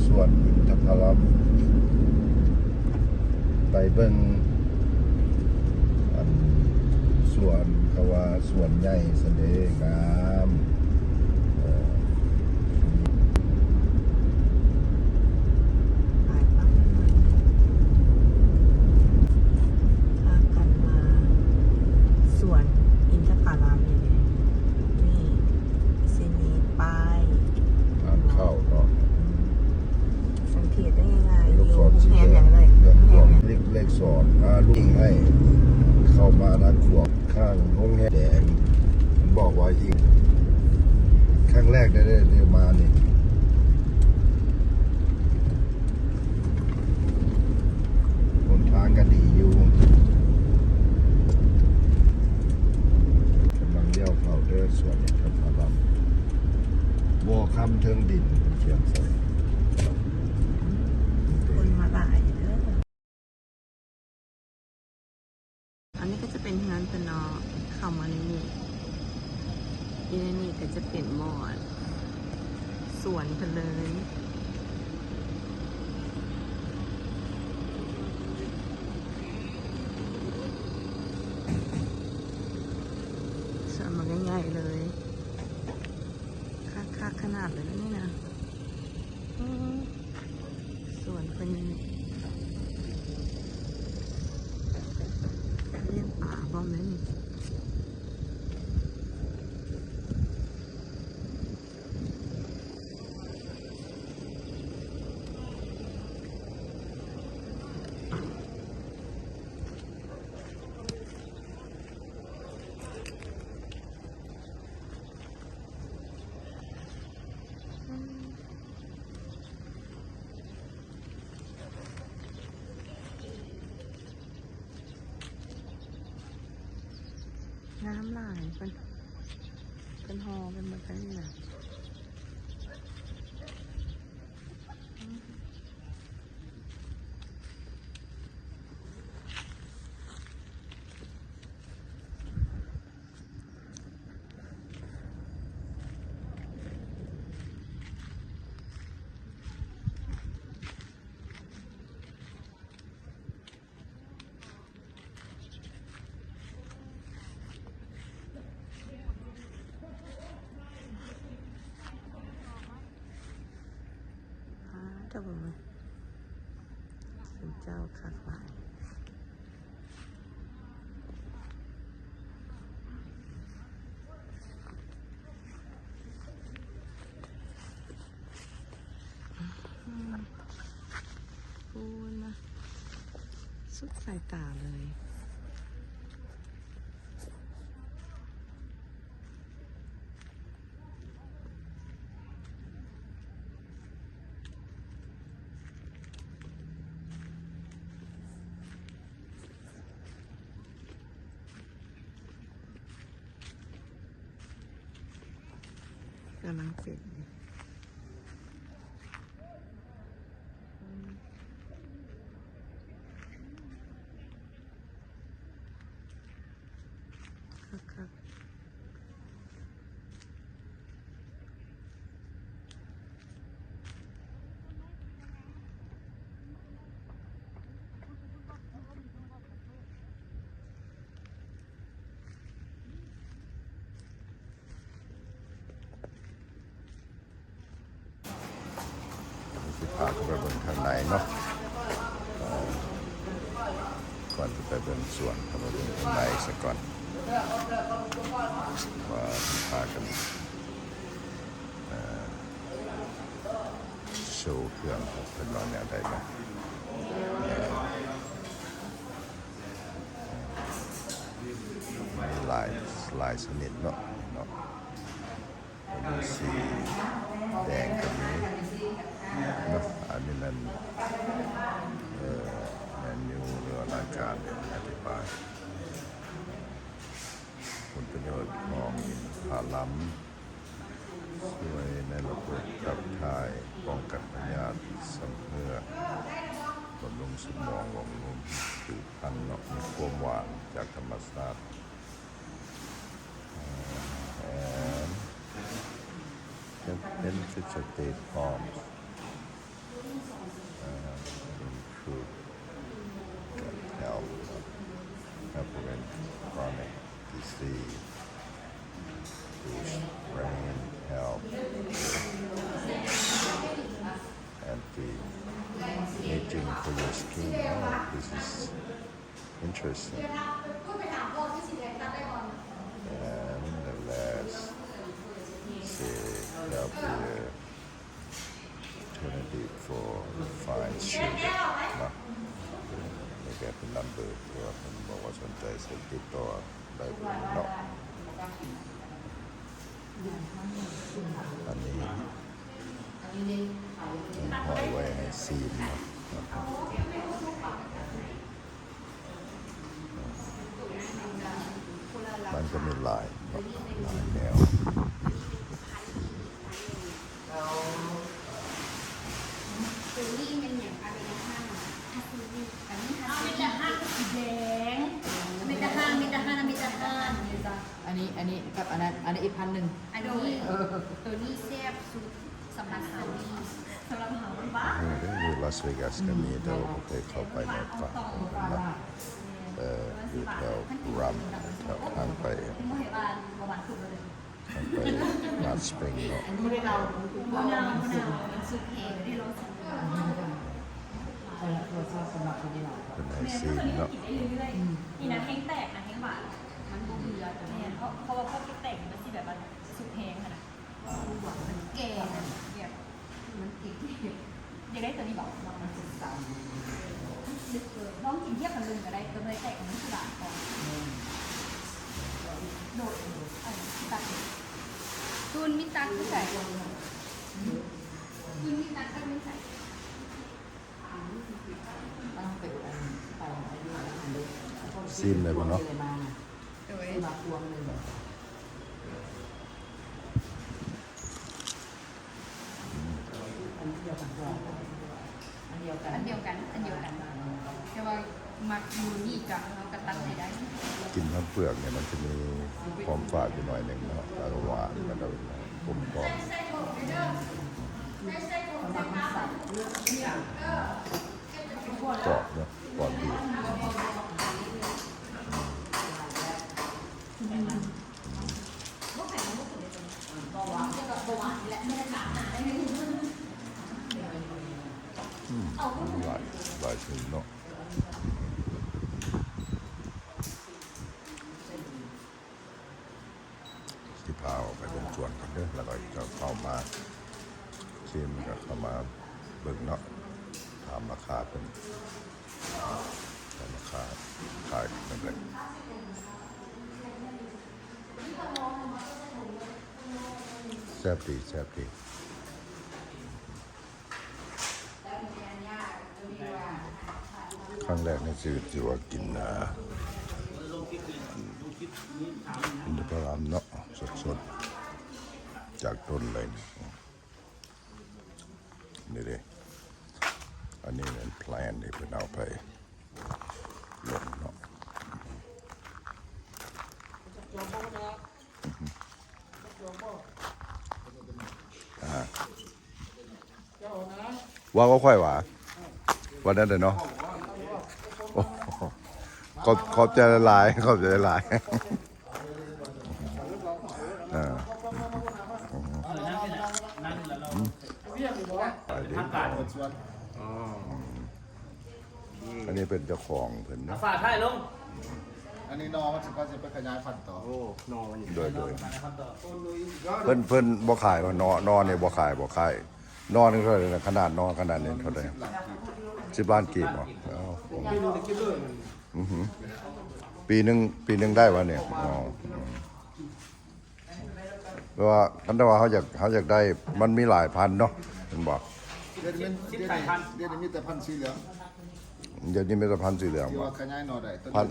ສວນອິນທະຜະລຳ ໄປເບິ່ງ ອັນ ສວນ ເຂົາວ່າສວນໃຫຍ່ຊັ້ນເດ້ ງາມ ເອີ ໄປປະ ພາກັນມາສວນອິນທະຜະລຳນີ້ເດ້ ນີ້ ຊິມີປ້າຍທາງເຂົ້າເນາະ ສັງເກດໄດ້ງ່າຍໆ ຢູ່ໂຮງແຮມຫຍັງເລີຍ ເລື່ອງຂອງເລກສອງ ອ່າ ລູກຍິງໃຫ້ເຂົ້າມາທາງຂວາ ຂ້າງໂຮງແຮມແດງ ບອກວ່າອີກ ຄັ້ງແລກໄດ້ ໄດ້ ໄດ້ມານີ້. ຫົນທາງກໍດີຢູ່ ກຳລັງລ້ຽວເຂົ້າເດີ ສວນອິນທະຜະລຳ ວໍຄຳເທິງດິນ ເພິ່ນຂຽນໃສ່ ຄົນມາຫຼາຍເດີ. ອັນນີ້ກໍຈະເປັນເຮືອນເພິ່ນເນາະ ເຂົ້າມາໃນນີ້ ຢູ່ໃນນີ້ກໍຈະເປັນບ່ອນສວນເພິ່ນເລີຍ ສວນບັກໃຫຍ່ໆ ເລີຍ ຄັກໆ ຂະໜາດເລີຍນີ້ນະ ອື ສວນເພິ່ນລ້ຽງປາພ້ອມເດ້ນີ້. ງາມຫຼາຍ ເພິ່ນ ເພິ່ນຫໍ່ໄປໝົດແລ້ວນີ້ນະ. ອ້າ ເຈົ້າເບິ່ງ ເຈົ້າຄັກຫຼາຍ. ອືມ ປູນນະ ສຸດສາຍຕາເລີຍ. ກຳລັງເປັນຢູ່ ອືມ ຄັກໆ. ຊິພາເຂົ້າໄປເບິ່ງທາງໃນເນາະ ເອີ ກ່ອນຈະໄປເບິ່ງສວນ ເຂົ້າໄປເບິ່ງທາງໃນສາກ່ອນ ວ່າເພິ່ນພາກັນ ເອີ ໂຊເຄື່ອງຂອງເພິ່ນວ່າແນວໃດເນາະ ເອີ ມີຫຼາຍ ຫຼາຍຊະນິດເນາະ ເນາະ. ອັນນີ້ສີແດງກໍມີເນາະ ອັນນີ້ແມ່ນ ເອີ ແມນນິວ ຫຼືວ່າລາຍການທີ່ເພິ່ນອະທິບາຍ ຜົນປະໂຫຍດຂອງອິນທະຜະລຳ ຊ່ວຍໃນລະບົບຂັບຖ່າຍ ປ້ອງກັນພະຍາດຊຳເຮື້ອ ບຳລຸງສະໝອງ ບຳລຸງຈຸພັນເນາະ ມີຄວາມຫວານຈາກທຳມະຊາດ. ເອີ ແອນ ເປັນ ເປັນ ເປັນ ເປັນສະເຕດພອມ Twenty for fine sugar ເນາະ ນີ້ກໍເປັນນຳເບີ ເພື່ອເພິ່ນບອກວ່າສົນໃຈ ເຊີນຕິດຕໍ່ໄດ້ເລີຍເນາະ. ອັນນີ້ເພິ່ນຫ້ອຍໄວ້ໃຫ້ຊີມເນາະ. ມັນກໍມີຫຼາຍເນາະ ຫຼາຍແນວ. ໂຕນີ້ແມ່ນຫຍັງ? ອາເມລິກາ ຮາຊູຣິ ອັນນີ້ຮາຊູຣິ ເປັນຕາຮ້ານ ເປັນຕາຮ້ານ ເປັນຕາຮ້ານ ເປັນຕາຮ້ານ. ອັນນີ້ ອັນນີ້ກັບອັນນັ້ນ ອັນນີ້ອີກພັນໜຶ່ງ. ອັນນີ້ ເອີ ໂຕນີ້ແຊບສຸດ. ສຳລັບເຮົານີ້ ສຳລັບເຮົາມັນບ້າ. ເອີ ຢູ່ລາສເວກັສກໍມີ ແຕ່ວ່າບໍ່ເຄີຍເຂົ້າໄປໃນປ່າຂອງເພິ່ນເນາະ. ເອີ ຢູ່ແຖວຣັມ ແຖວທາງໄປ ທາງໄປຮາດສະປຣິງເນາະ. ເພິ່ນໃຫ້ຊີມເນາະ. ນີ້ນະ ແຮງແຕກນະ ແຮງຫວານ ມັນບໍ່ເບື່ອ. ແມ່ນ ເພາະ ເພາະວ່າພວກທີ່ແຕກມັນຊິແບບວ່າສຸກແຮງຫັ້ນນະ. ມັນແກ່ນະ ແບບມັນແກ່. ຢາກໄດ້ຕົວນີ້ບໍ່? ມັນຊິສັ່ນ. ລອງກິນທຽບກັນເບິ່ງກໍໄດ້ ຕົວເລີຍແຕກມັນຊິບາດກ່ອນ. ໂດດ ເອີ ຕັກ ຕູນມີຕັກຢູ່ໃສ? ຕູນມີຕັກຢູ່ໃສ? ຊີມໄດ້ບໍ່ເນາະ? ໂດຍ ອັນດຽວກັນ ອັນດຽວກັນ ອັນດຽວກັນ ແຕ່ວ່າມັກຢູ່ນີ້ກະ ເຮົາກະຕັດໃຫ້ໄດ້. ກິນທັງເປືອກນີ້ມັນຈະມີຄວາມຝາດຢູ່ໜ້ອຍໜຶ່ງເນາະ ແລ້ວກະຫວານ ແລ້ວກະກົມກ່ອມ. ກອບເນາະ ກອບດີ. ອືມ ຫຼາຍ ຫຼາຍຊະນິດເນາະ. ຊິພາອອກໄປເບິ່ງສວນກ່ອນເດີ ແລ້ວກໍຈະເຂົ້າມາຊີມ ກໍເຂົ້າມາເບິ່ງເນາະ ຖາມລາຄາເພິ່ນ ຖາມລາຄາຂາຍເພິ່ນເລີຍ. ແຊບດີ ແຊບດີ. ຄັ້ງແລກໃນຊີວິດທີ່ວ່າກິນ ອ່າ ອິນທະຜະລຳເນາະ ສົດໆ ຈາກຕົ້ນເລີຍ. ນີ້ເດ້ ອັນນີ້ແມ່ນແພລນທີ່ເພິ່ນເອົາໄປລົງເນາະ. ອ່າ ເວົ້າກັບຂ້ອຍຫວາ ວ່າແນວໃດເນາະ? ໂອ້ ຂອບ ຂອບໃຈຫຼາຍໆ ຂອບໃຈຫຼາຍໆ. ເອີ ໄປເດ້. ອັນນີ້ເປັນເຈົ້າຂອງເພິ່ນເນາະ ຝາກທ້າຍລົງ. ອັນນີ້ໜໍ່ມັນຊິພາຊິໄປຂະຫຍາຍພັນຕໍ່. ໂອ້ ໜໍ່ມັນ ໂດຍ ໂດຍ ຂະຫຍາຍພັນຕໍ່. ເພິ່ນ ເພິ່ນບໍ່ຂາຍບໍ່? ໜໍ່ ໜໍ່ນີ້ບໍ່ຂາຍ ບໍ່ຂາຍ. ໜໍ່ໜຶ່ງເທົ່າໃດນະ? ຂະໜາດໜໍ່ຂະໜາດນີ້ເທົ່າໃດ? ສິບລ້ານກີບ ສິບລ້ານກີບບໍ່? ເອົ້າ ປີໜຶ່ງໄດ້ບໍ່ນີ້? ອໍ ແປວ່າ ຄັນແຕ່ວ່າເຮົາຢາກ ເຮົາຢາກໄດ້ ມັນມີຫຼາຍພັນເນາະ ແມ່ນບໍ່? ດຽວນີ້ມີ ດຽວນີ້ມີແຕ່ພັນສີເຫຼືອງ ດຽວນີ້ມີແຕ່ພັນສີເຫຼືອງ ທີ່ວ່າຂະຫຍາຍໜໍ່ໄດ້. ພັນ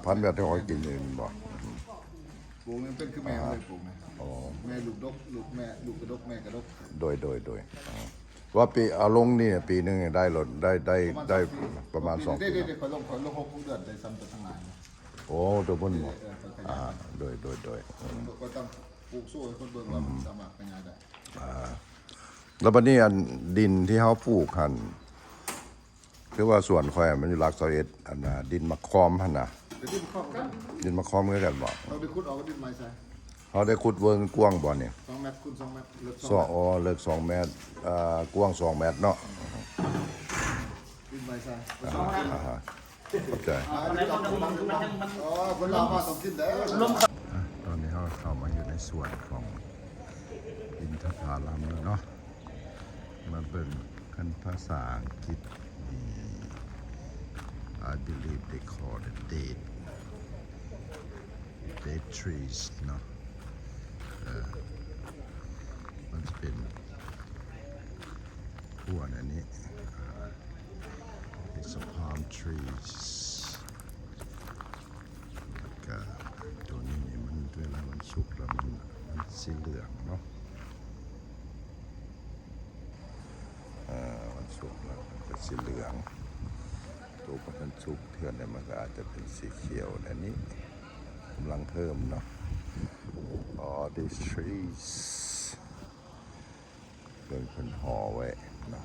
ພັນແບບທີ່ເຮົາກິນນີ້ແມ່ນບໍ່? ປູກນີ້ເປັນຄືແມ່ເລີຍ ປູກນີ້. ອໍ ແມ່ລູກດົກ ລູກແມ່ ລູກກະດົກ ແມ່ກະດົກ. ໂດຍ ໂດຍ ໂດຍ. ອໍ ວ່າປີ ເອົາລົງນີ້ ປີໜຶ່ງໄດ້ໂລດ ໄດ້ ໄດ້ ໄດ້ປະມານສອງປີ. ເດ້ໆໆ ຂ້ອຍລົງ ຂ້ອຍລົງຫົກເດືອນໄດ້ສ່ຳຕົວທາງໃນ. ໂອ້ ຕົວພຸ້ນບໍ່? ເອີ ເອີ ອ່າ ໂດຍ ໂດຍ ໂດຍ. ອືມ ຂ້ອຍຕ້ອງປູກໂຊໃຫ້ຄົນເບິ່ງວ່າມັນສາມາດຂະຫຍາຍໄດ້. ອ່າ ແລ້ວບັດນີ້ ອັນດິນທີ່ເຮົາປູກຫັ້ນ ຄືວ່າສວນຂ້ອຍມັນຢູ່ຫຼັກຊາວເອັດ ອັນນ່າ ດິນໝາກຄອມຫັ້ນນະ. ເອີ ດິນໝາກຄອມກັນ ດິນໝາກຄອມຄືກັນບໍ່? ເຮົາໄດ້ຂຸດເອົາດິນໃໝ່ໃສ່. ເຮົາໄດ້ຂຸດເບິ່ງກວ້າງບໍ່ນີ້? ສອງແມັດຄູນສອງແມັດ ເລິກສອງແມັດ. ສອງ ເອີ ເລິກສອງແມັດ ເອີ ກວ້າງສອງແມັດເນາະ. ດິນໃໝ່ໃສ່. ອ່າ ຂອບໃຈ. ອ່າ ຕອນນີ້ເຮົາເຂົ້າມາຢູ່ໃນສວນຂອງ ອິນທະຜາລຳແລ້ວເນາະ ມາເບິ່ງຄັນພາສາອັງກິດນີ້ I believe they call it date date trees ເນາະ ເອີ ມັນຈະເປັນ ພວກອັນນີ້ ອ່າ it's a palm trees ແລ້ວກະໂຕນີ້ນີ້ມັນເວລາມັນສຸກແລ້ວມັນ ມັນສີເຫຼືອງເນາະ ເອີ ມັນສຸກແລ້ວມັນກະສີເຫຼືອງ ໂຕບໍ່ທັນສຸກເທື່ອນີ້ມັນກະອາດຈະເປັນສີຂຽວແນວນີ້ ກຳລັງເພີ່ມເນາະ all these trees ເບິ່ງເພິ່ນຫໍ່ໄວ້ເນາະ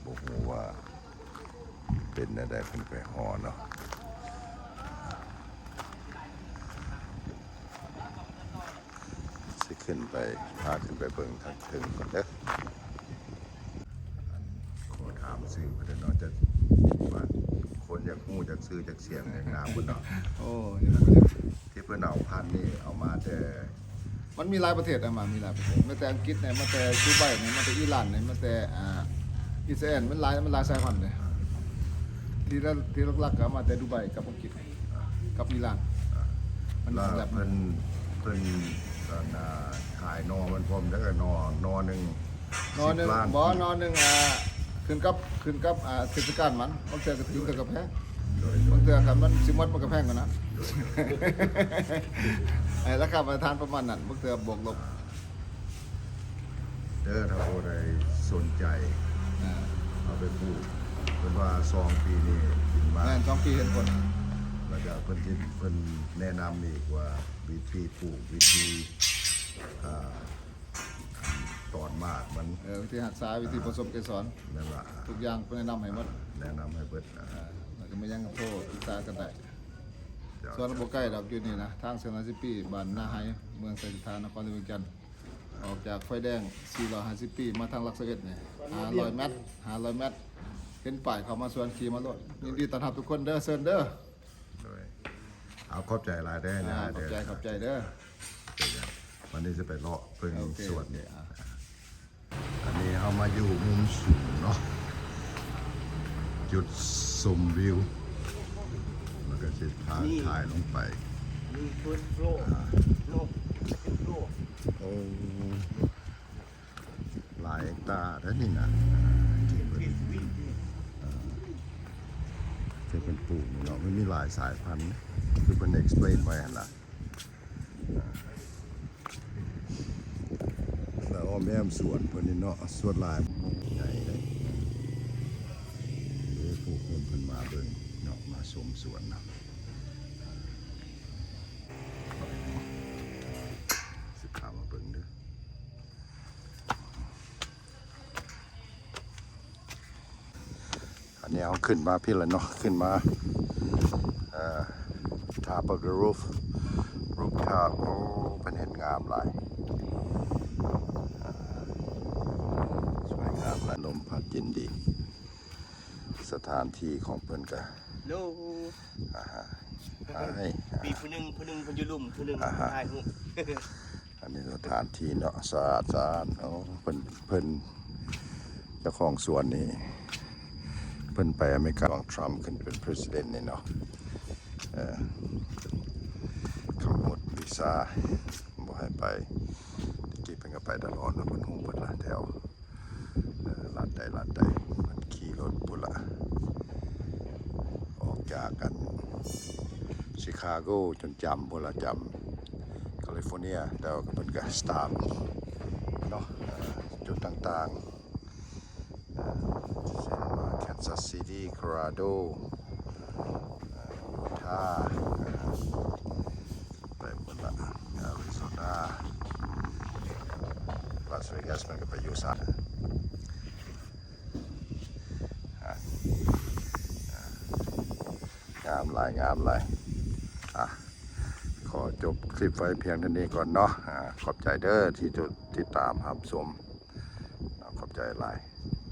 ບໍ່ຮູ້ວ່າເປັນແນວໃດເພິ່ນໄປຫໍ່ເນາະ ຊິຂຶ້ນໄປ ພາຂຶ້ນໄປເບິ່ງທາງເທິງກ່ອນເດີ ອັນ ຂໍຖາມຊື່ເພິ່ນເນາະ ຈັກວ່າຄົນຢາກຮູ້ຈັກຊື່ຈັກສຽງຫຍັງນາພຸ້ນເນາະ ໂອ້ ທີ່ເພິ່ນເອົາພັນນີ້ເອົາມາແຕ່ ມັນມີຫຼາຍປະເທດນະ ມາ ມີຫຼາຍປະເທດ ມາແຕ່ອັງກິດແດ່ ມາແຕ່ດູໄບແດ່ ມາແຕ່ອີຣານແດ່ ມາແຕ່ ອ່າ ອິດສະຣາແອນ ມັນຫຼາຍ ມັນຫຼາຍສາຍພັນເດ້ ທີ່ ທີ່ຫຼັກໆກໍມາແຕ່ດູໄບກັບອັງກິດ ກັບອີຣານ ມັນ ແລ້ວເພິ່ນ ເພິ່ນ ອັນ ອ່າ ຂາຍໜໍ່ມັນພ້ອມເດີ ໜໍ່ ໜໍ່ໜຶ່ງ ໜໍ່ໜຶ່ງ ສິບລ້ານ ບໍ່ ໜໍ່ໜຶ່ງ ອ່າ ຂຶ້ນກັບ ຂຶ້ນກັບ ອ່າ ເທດສະການມັນ ບາງເທື່ອກໍຖືກ ບາງເທື່ອກໍແພງ ໂດຍ ບາງເທື່ອຄັນມັນຊິໝົດມັນກໍແພງກວ່ານັ້ນ ໂດຍ ໃຫ້ລາຄາມາດຕະຖານປະມານນັ້ນ ບາງເທື່ອບວກລົບ ເດີ ຖ້າຜູ້ໃດສົນໃຈ ອ່າ ເອົາໄປປູກ ເພິ່ນວ່າສອງປີນີ້ຂຶ້ນມາ ແມ່ນ ສອງປີເຫັນຜົນ ແລ້ວກໍເພິ່ນຊິ ເພິ່ນແນະນຳອີກວ່າວິທີປູກ ວິທີ ອ່າ ຕອນໝາກມັນ ເອີ ວິທີຮັກສາ ວິທີ ອ່າ ປະສົມເກສອນ ແມ່ນລະ ທຸກຢ່າງເພິ່ນແນະນຳໃຫ້ໝົດ ແນະນຳໃຫ້ເບິດ ອ່າ ອ່າ ແລ້ວກໍມີຫຍັງກໍໂທປຶກສາກັນໄດ້ ເຈົ້າ ສວນບໍ່ໄກດອກ ຢູ່ນີ້ນະ ທາງເຊນາຊິປີ ບ້ານນາໄຮ ເມືອງໄຊເສດຖາ ນະຄອນຫຼວງວຽງຈັນ ອອກຈາກໄຟແດງສີ່ຮ້ອຍຫ້າສິບປີ ມາທາງຫຼັກຊາວເອັດນີ້ ຫ້າຮ້ອຍແມັດ ຫ້າຮ້ອຍແມັດ ເຫັນປ້າຍເຂົ້າມາສວນ ຂີ່ມາໂລດ ຍິນດີຕ້ອນຮັບທຸກຄົນເດີ ເຊີນເດີ ໂດຍ ເອົາ ຂອບໃຈຫຼາຍເດີ ອ່າ ນາໄຮເດີ ຂອບໃຈ ຂອບໃຈເດີ ວັນນີ້ຈະໄປເລາະເບິ່ງ ໂອເຄ ສວນ ໂອເຄ ອ່າ ອັນນີ້ເຮົາມາຢູ່ມຸມສູງເນາະ ຈຸດຊົມວິວ ແລ້ວກໍຊິພາ ນີ້ ຖ່າຍລົງໄປ ນີ້ first floor ອ່າ no second floor ໂອ້ ຫຼາຍເຮັກຕາເດ້ນີ້ນະ ທີ່ເພິ່ນ ທີ່ເພິ່ນ ອ່າ ທີ່ເພິ່ນປູກນີ້ເນາະ ມັນມີຫຼາຍສາຍພັນ ຄືເພິ່ນ explain ໄວ້ຫັ້ນລະ ອ່າ ແລ້ວອ້ອມແອ້ມສວນເພິ່ນນີ້ເນາະ ສ່ວນຫຼາຍໃຫຍ່ເດ້ ເອີ ຜູ້ຄົນເພິ່ນມາເບິ່ງເນາະ ມາຊົມສວນເນາະ ຊິພາມາເບິ່ງເດີ. ອັນນີ້ເຮົາຂຶ້ນມາພີ້ແລ້ວເນາະ ຂຶ້ນມາ ເອີ top of the roof rooftop ໂອ້ ເພິ່ນເຮັດງາມຫຼາຍ ເອີ ສວຍງາມຫຼາຍ ລົມພັດເຢັນດີ ສະຖານທີ່ຂອງເພິ່ນກະ ໂລ ອ່າຮະ ມີຜູ້ໜຶ່ງ ຜູ້ໜຶ່ງເພິ່ນຢູ່ລຸ່ມ ຜູ້ໜຶ່ງຖ່າຍຮູບ ອັນນີ້ສະຖານທີ່ເນາະ ສະອາດສະອ້ານ ໂອ້ ເພິ່ນ ເພິ່ນ ເຈົ້າຂອງສວນນີ້ ເພິ່ນໄປອາເມລິກາ ຫວ່າງທຣຳຂຶ້ນເປັນ president ນີ້ເນາະ ເອີ ເຂົາງົດວີຊາ ບໍ່ໃຫ້ໄປ ແຕ່ກີ້ເພິ່ນກໍໄປຕະຫຼອດເນາະ ເພິ່ນຮູ້ເບິດລະແຖວ ເອີ ລັດໃດ ລັດໃດ ເພິ່ນຂີ່ລົດພຸ້ນລະ ອອກຈາກອັນ ຊິຄາໂກ ຈົນຈຳພຸ້ນລະ ຈຳ ຄາລີຟໍເນຍ ແລ້ວກໍເພິ່ນກໍສະຕາມເນາະ ເອີ ຈຸດຕ່າງໆ ເອີ ເຊັ່ນວ່າ Kansas City Colorado ເອີ Utah ເອີ ໄປໝົດລະ Arizona Las Vegas ມັນກໍໄປຢູ່ຊະ ອ່າ ງາມຫຼາຍ ງາມຫຼາຍ ອ່າ ຂໍຈົບຄລິບໄວ້ພຽງເທົ່ານີ້ກ່ອນເນາະ ອ່າ ຂອບໃຈເດີທີ່ຕິດຕາມຮັບຊົມ ຂອບໃຈຫຼາຍ.